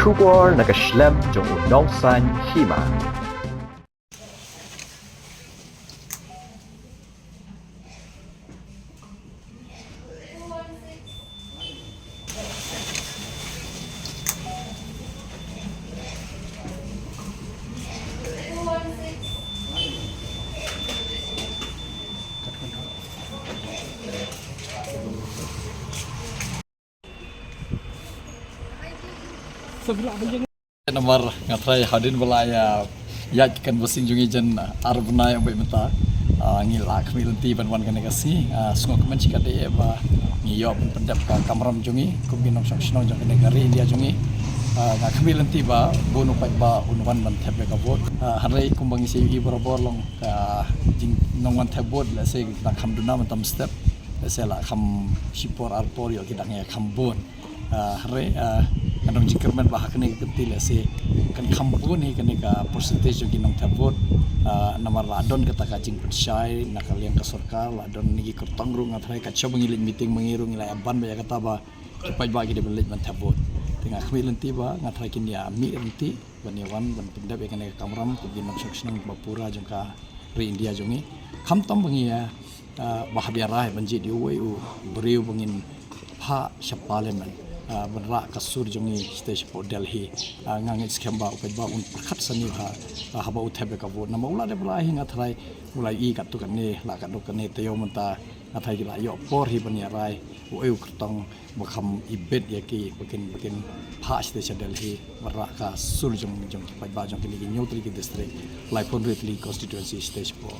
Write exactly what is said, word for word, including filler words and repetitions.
Khubor na ka shlem jong u nongsaiñ hima. Namar nga tharai hadien ba la ïa ïaid ka canvassing jong ngi jan ar bnai ong bad mynta, ah, ngi la khmih lynti ban wan kane ka sngi, ah, sngewkmen shikaddei eh ba ngi ïoh ban pyndep ka kamram jong ngi kum ki nongshong shnong jong kane ka ri India jong ngi. Ah, nga khmih lynti ba bun u paidbah un wan ban thep ïa ka vote. Ah, hynrei kumba ngi sa ïohi barabor long ka jingnongwan thep vote, lehse ki dang kham duna mynta mynstep, lehse la kham shipor arpor ïoh ki dang ïa kham bun. Ah, hynrei, ah, nga dang jingkyrmen ba ha kane ka kynti lehse kan kham bun hi kane ka percentage jong ki nongthep vote. Ah, namar la don kata ka jingpynshai na ka liang ka sorkar, la don kine ki kyrtong ruh, nga tharai kat shaba ngi leit meeting ma ngi ruh ngi la ïa ban ba ïa kata ba ki paidbah ki dei ban leit ban thep vote. Te nga khmih lynti ba nga tharai kin ïa mih lynti ban ïa wan ban pyndep ïa kane ka kamram kum ki nongshong shnong ba pura jong ka ri India jong ngi. Khamtam ba ngi ïa, ah, ba hap ïa rai ban jied ïa uwei u briew ba ngin phah sha parliament, ah, ban rah ka sur jong ngi shatei shapoh Delhi. Ah, nga ngeit skhem ba u paidbah un pyrkhat sani ha, ah, haba u thep ïa ka vote. Namar u la dep rai hi, nga tharai u la ïohi katto katne, la katto katne, taïew mynta nga tharai ki la ïoh por hi ban ïa rai uei u kyrtong ba kham ibit ïa ki ba kin, ba kin phah shatei sha Delhi ban rah ka sur jong, jong ki paidbah jong kine ki hynñiew tylli ki district, laiphew hynriew tylli ki constituency shatei shapoh